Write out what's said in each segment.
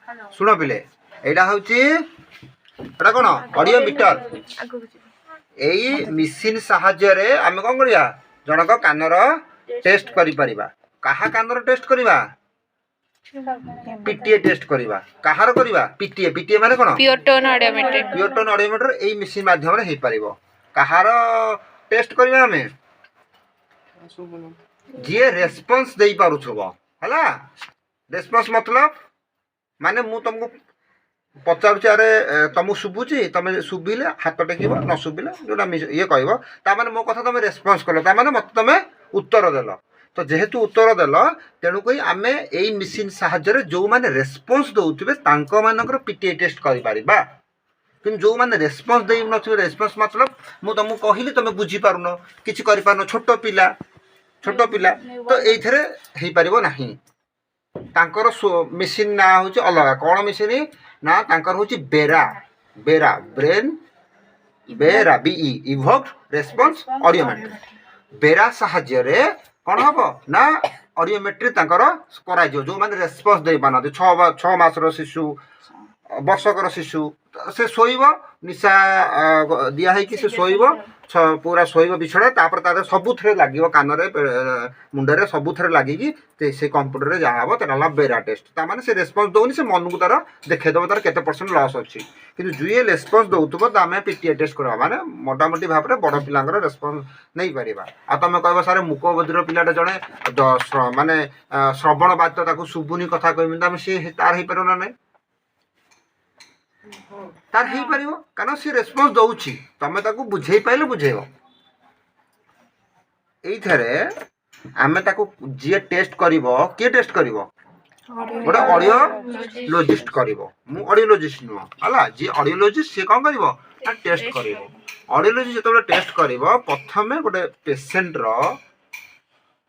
ଶୁଣ ପିଲେ, ଏଇଟା ହେଉଛି, ଏଇଟା କ'ଣ? Audio metre. ଏଇ ମେସିନ୍ ସାହାଯ୍ୟରେ ଆମେ କ'ଣ କରିବା? ଜଣକ କାନର ଟେଷ୍ଟ କରିପାରିବା। କାହା କାନର ଟେଷ୍ଟ କରିବା? ପିଟିଏ ଟେଷ୍ଟ କରିବା। କାହାର କରିବା? ପିଟିଏ। ପିଟିଏ ମାନେ କ'ଣ? Pure tone audiometry. Pure tone audiometer ଏଇ ମେସିନ୍ ମାଧ୍ୟମରେ ହେଇପାରିବ। କାହାର ଟେଷ୍ଟ କରିବା ଆମେ? ଯିଏ ରେସ୍ପନ୍ସ ଦେଇପାରୁଥିବ। ହେଲା? ରେସ୍ପନ୍ସ ମତଲବ ମାନେ ମୁଁ ତମକୁ ପଚାରୁଛି, ଆରେ ତମକୁ ଶୁଭୁଛି? ତମେ ଶୁଭିଲେ ହାତ ଟେକିବ, ନ ଶୁଭିଲେ ଯୋଉଟା ଇଏ କହିବ। ତାମାନେ ମୋ କଥା ତମେ ରେସ୍ପନ୍ସ କଲ, ତାମାନେ ମୋତେ ତମେ ଉତ୍ତର ଦେଲ। ତ ଯେହେତୁ ଉତ୍ତର ଦେଲ, ତେଣୁକରି ଆମେ ଏଇ ମେସିନ୍ ସାହାଯ୍ୟରେ ଯେଉଁମାନେ ରେସ୍ପନ୍ସ ଦେଉଥିବେ, ତାଙ୍କମାନଙ୍କର ପିଟିଏ ଟେଷ୍ଟ କରିପାରିବା। କିନ୍ତୁ ଯେଉଁମାନେ ରେସ୍ପନ୍ସ ଦେଇନଥିବେ, ରେସ୍ପନ୍ସ ମତଲବ ମୁଁ ତମକୁ କହିଲି, ତମେ ବୁଝିପାରୁନ, କିଛି କରିପାରୁନ, ଛୋଟ ପିଲା, ଛୋଟ ପିଲା, ତ ଏଇଥିରେ ହେଇପାରିବ ନାହିଁ। ତାଙ୍କର ମେସିନ୍ ନାଁ ହେଉଛି ଅଲଗା। କ'ଣ ମେସିନ୍ ନା? ତାଙ୍କର ହେଉଛି BERA. BERA, brain BERA, B E, evoked response audiometry. BERA ସାହାଯ୍ୟରେ କ'ଣ ହବ ନା ଅଡ଼ିଓମେଟ୍ରି ତାଙ୍କର କରାଯିବ, ଯେଉଁମାନେ ରେସ୍ପନ୍ସ ଦେଇପାରୁନାହାନ୍ତି। 6 ମାସର ଶିଶୁ, ବର୍ଷକର ଶିଶୁ, ତ ସେ ଶୋଇବ, ନିଶା ଦିଆ ହେଇକି ସେ ଶୋଇବ, ପୁରା ଶୋଇବ ବିଛଣା। ତାପରେ ତାର ସବୁଥିରେ ଲାଗିବ, କାନରେ, ମୁଣ୍ଡରେ, ସବୁଥିରେ ଲାଗିକି ସେ କମ୍ପ୍ୟୁଟରରେ ଯାହା ହବ, ସେଟା ହେଲା ବେରା ଟେଷ୍ଟ। ତାମାନେ ସେ ରେସ୍ପନ୍ସ ଦଉନି, ସେ ମନକୁ ତାର ଦେଖେଇଦେବ ତାର କେତେ ପରସେଣ୍ଟ ଲସ୍ ଅଛି। କିନ୍ତୁ ଯିଏ ରେସ୍ପନ୍ସ ଦଉଥିବ, ତ ଆମେ ପିଟିଏ ଟେଷ୍ଟ କରିବା, ମାନେ ମୋଟାମୋଟି ଭାବରେ ବଡ଼ ପିଲାଙ୍କର ରେସ୍ପନ୍ସ ନେଇପାରିବା। ଆଉ ତମେ କହିବ, ସାର୍, ମୁକ ବଧିର ପିଲାଟା ଜଣେ, ମାନେ ଶ୍ରବଣ ବାଧିତ, ତାକୁ ଶୁଭୁନି, କଥା କହିବିନି, ତ ଆମେ ସିଏ ତାର ହେଇପାରିବ ନା ନାହିଁ? ତାର ହେଇପାରିବ, କାରଣ ସେ ରେସ୍ପନ୍ସ ଦଉଛି। ତମେ ତାକୁ ବୁଝେଇ ପାଇଲେ ବୁଝେଇବ। ଏଇଥିରେ ଆମେ ତାକୁ ଯିଏ ଟେଷ୍ଟ କରିବ, କିଏ ଟେଷ୍ଟ କରିବ? ଗୋଟେ ଅଡ଼ିଓଲୋଜିଷ୍ଟ କରିବ। ମୁଁ ଅଡ଼ିଓଲୋଜିଷ୍ଟ ନୁହଁ, ହେଲା? ଯିଏ ଅଡ଼ିଓଲୋଜିଷ୍ଟ, ସିଏ କ'ଣ କରିବ ନା ଟେଷ୍ଟ କରିବ। ଅଡ଼ିଓଲୋଜିଷ୍ଟ ଯେତେବେଳେ ଟେଷ୍ଟ କରିବ, ପ୍ରଥମେ ଗୋଟେ ପେସେଣ୍ଟର,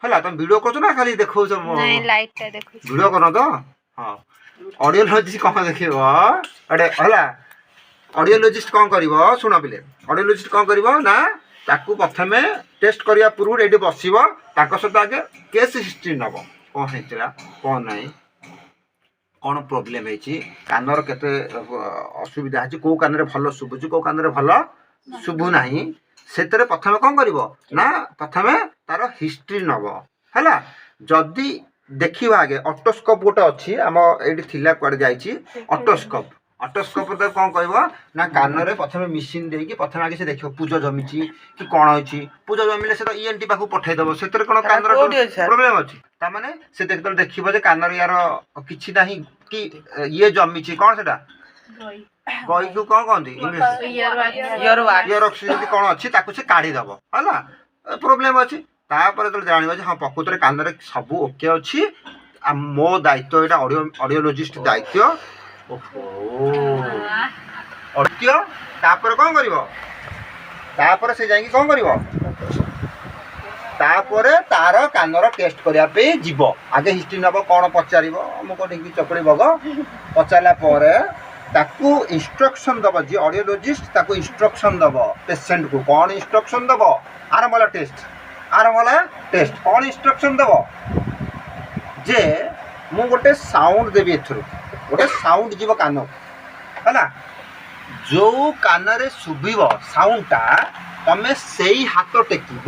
ହେଲା, ତମେ ଭିଡ଼ିଓ କରୁଛ ନା ଖାଲି ଦେଖାଉଛ? ନାଇଁ, ଲାଇଟଟା ଦେଖୁଛି। ଭିଡ଼ିଓ କର ତ। ହଁ, ଅଡ଼ିଓଲୋଜିଷ୍ଟ କ'ଣ ଦେଖିବ ଗୋଟେ, ହେଲା, ଅଡ଼ିଓଲୋଜିଷ୍ଟ କ'ଣ କରିବ? ଶୁଣ ପିଲେ, ଅଡ଼ିଓଲୋଜିଷ୍ଟ କ'ଣ କରିବ ନା ତାକୁ ପ୍ରଥମେ ଟେଷ୍ଟ କରିବା ପୂର୍ବରୁ ଏଇଠି ବସିବ, ତାଙ୍କ ସହିତ ଆଗେ କେସ୍ ହିଷ୍ଟ୍ରି ନେବ। କ'ଣ ହେଇଥିଲା, କ'ଣ ନାହିଁ, କ'ଣ ପ୍ରୋବ୍ଲେମ୍ ହେଇଛି, କାନର କେତେ ଅସୁବିଧା ହେଇଛି, କେଉଁ କାନରେ ଭଲ ଶୁଭୁଛି, କେଉଁ କାନରେ ଭଲ ଶୁଭୁ ନାହିଁ। ସେଥିରେ ପ୍ରଥମେ କ'ଣ କରିବ ନା ପ୍ରଥମେ ତାର ହିଷ୍ଟ୍ରି ନେବ। ହେଲା? ଯଦି ଦେଖିବା, ଆଗେ ଅଟୋସ୍କୋପ୍ ଗୋଟେ ଅଛି ଆମ ଏଇଠି ଥିଲା, କୁଆଡ଼େ ଯାଇଛି। ଅଟୋସ୍କୋପ୍, ଅଟୋସ୍କୋପ୍ ତାକୁ କ'ଣ କହିବ ନା କାନରେ ପ୍ରଥମେ ମେସିନ୍ ଦେଇକି ପ୍ରଥମେ ଆଗେ ସେ ଦେଖିବ ପୂଜ ଜମିଛି କି କ'ଣ ହେଇଛି। ପୂଜ ଜମିଲେ ସେ ତ ଇଏନ୍ଟି ପାଖକୁ ପଠେଇଦେବ। ସେଥିରେ କ'ଣ କାନର କୋଉଠି ଅଛି ସାର୍? ପ୍ରୋବ୍ଲେମ୍ ଅଛି। ତାମାନେ ସେ ଯେତେବେଳେ ଦେଖିବ ଯେ କାନରେ ୟାର କିଛି ନାହିଁ କି ଇଏ ଜମିଛି, କ'ଣ ସେଟା, ଗଇକୁ କ'ଣ କହନ୍ତି ଇଂଲିଶ? Year walks. ଇୟର ଯଦି କ'ଣ ଅଛି, ତାକୁ ସେ କାଢ଼ିଦେବ। ହେଲା, ପ୍ରୋବ୍ଲେମ୍ ଅଛି। ତାପରେ ଯେତେବେଳେ ଜାଣିବ ଯେ ହଁ, ପ୍ରକୃତରେ କାନରେ ସବୁ ଓକେ ଅଛି, ଆଉ ମୋ ଦାୟିତ୍ୱ ଏଇଟା, ଅଡ଼ିଓଲୋଜିଷ୍ଟ ଦାୟିତ୍ୱ। ଓହୋ, ଅଡ଼ିଓ। ତାପରେ କ'ଣ କରିବ? ତାପରେ ସେ ଯାଇକି କ'ଣ କରିବ? ତାପରେ ତାର କାନର ଟେଷ୍ଟ କରିବା ପାଇଁ ଯିବ। ଆଗେ ହିଷ୍ଟ୍ରି ନେବ, କ'ଣ ପଚାରିବ, ଅମୁକ ଢିଙ୍କି ଚକୁଳି ବଗ ପଚାରିଲା ପରେ ତାକୁ ଇନଷ୍ଟ୍ରକ୍ସନ୍ ଦେବ। ଯିଏ ଅଡ଼ିଓଲୋଜିଷ୍ଟ, ତାକୁ ଇନଷ୍ଟ୍ରକ୍ସନ୍ ଦେବ ପେସେଣ୍ଟକୁ। କ'ଣ ଇନଷ୍ଟ୍ରକ୍ସନ୍ ଦେବ? ଆରମ୍ଭ ହେଲା ଟେଷ୍ଟ, ଆରମ୍ଭ ହେଲା ଟେଷ୍ଟ। କ'ଣ ଇନଷ୍ଟ୍ରକ୍ସନ୍ ଦେବ ଯେ ମୁଁ ଗୋଟେ ସାଉଣ୍ଡ ଦେବି, ଏଥିରୁ ଗୋଟେ ସାଉଣ୍ଡ ଯିବ କାନକୁ, ହେଲା? ଯୋଉ କାନରେ ଶୁଭିବ ସାଉଣ୍ଡଟା, ତମେ ସେଇ ହାତ ଟେକିବ।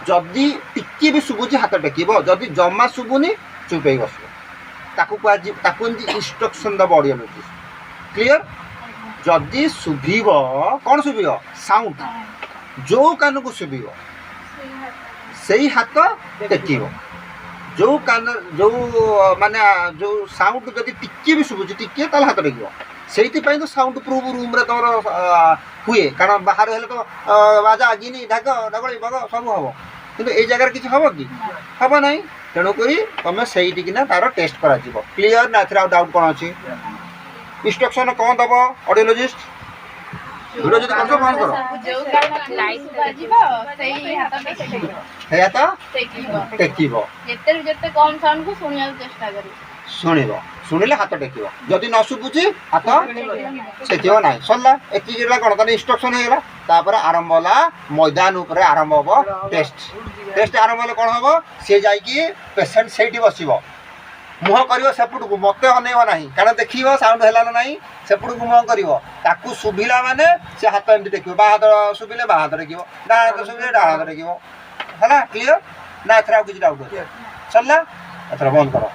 ଯଦି ଟିକେ ବି ଶୁଭୁଛି, ହାତ ଟେକିବ। ଯଦି ଜମା ଶୁଭୁନି, ଚୁପ୍ ହେଇ ବସିବ। ତାକୁ କୁହାଯିବ, ତାକୁ ଏମିତି ଇନଷ୍ଟ୍ରକ୍ସନ୍ ଦେବ ଅଡ଼ିଓଲୋଜିଷ୍ଟ। କ୍ଲିଅର? ଯଦି ଶୁଭିବ, କ'ଣ ଶୁଭିବ? ସାଉଣ୍ଡ। ଯୋଉ କାନକୁ ଶୁଭିବ, ସେଇ ହାତ ଟେକିବ। ଯୋଉ କାନ, ଯୋଉ ମାନେ ଯୋଉ ସାଉଣ୍ଡ ଯଦି ଟିକେ ବି ଶୁଭୁଛି, ଟିକେ, ତାହେଲେ ହାତ ଟେକିବ। ସେଇଥିପାଇଁ ତ ସାଉଣ୍ଡ ପ୍ରୁଫ୍ ରୁମ୍ରେ ତମର ହୁଏ, କାରଣ ବାହାରେ ହେଲେ ତ ବାଜା, ଗିନି, ଢାକ, ଢଗଳି, ବଗ ସବୁ ହବ। କିନ୍ତୁ ଏଇ ଜାଗାରେ କିଛି ହବ କି? ହବ ନାହିଁ। ତେଣୁକରି ତମେ ସେଇଠିକିନା ତାର ଟେଷ୍ଟ କରାଯିବ। କ୍ଲିଅର ନା ଏଥିରେ ଆଉ ଡାଉଟ୍ କ'ଣ ଅଛି? ଇନଷ୍ଟ୍ରକ୍ସନ୍ କ'ଣ ଦବ ଅଡ଼ିଓଲୋଜିଷ୍ଟ? ଭିଡ଼ିଓ ଯଦି କରୁଛ, ବନ୍ଦ କର। ଯୋଉ କାନରେ ଶୁଭାଯିବ, ସେଇ ହାତଟା ଟେକିବ। ସେଇଆ ତ ଟେକିବ। ଟେକିବ। ଯେତେରୁ ଯେତେ କମ ସାଉଣ୍ଡ କୁ ଶୁଣିବାକୁ ଚେଷ୍ଟା କରିବ। ଶୁଣିବ, ଶୁଣିଲେ ହାତ ଟେକିବ। ଯଦି ନ ଶୁଭୁଛି, ହାତ ଟେକିବ ନାହିଁ। ସରିଲା। ଏତିକି ହେଲା କ'ଣ ତାହେଲେ ଇନଷ୍ଟ୍ରକ୍ସନ୍ ହେଇଗଲା। ତାପରେ ଆରମ୍ଭ ହେଲା, ମଇଦାନ ଉପରେ ଆରମ୍ଭ ହବ ଟେଷ୍ଟ। ଟେଷ୍ଟ ଆରମ୍ଭ ହେଲେ କ'ଣ ହବ? ସିଏ ଯାଇକି ପେସେଣ୍ଟ ସେଇଠି ବସିବ। ମୁହଁ କରିବ ସେପଟକୁ, ମତେ ଅନେଇବ ନାହିଁ, କାରଣ ଦେଖିବ ସାଉଣ୍ଡ ହେଲା ନା ନାହିଁ। ସେପଟକୁ ମୁହଁ କରିବ। ତାକୁ ଶୁଭିଲା ମାନେ ସେ ହାତ ଏମିତି ଟେକିବ। ବା ହାତ ଶୁଭିଲେ ବା ହାତ ଟେକିବ, ଡାହାଣ ହାତ ଶୁଭିଲେ ଡାହାଣ ହାତ ଟେକିବ। ହେଲା, କ୍ଲିୟର ନା ଏଥର ଆଉ କିଛି ଡାଉଟ୍ ଅଛି? ସରିଲା? ଏଥର ବନ୍ଦ କର।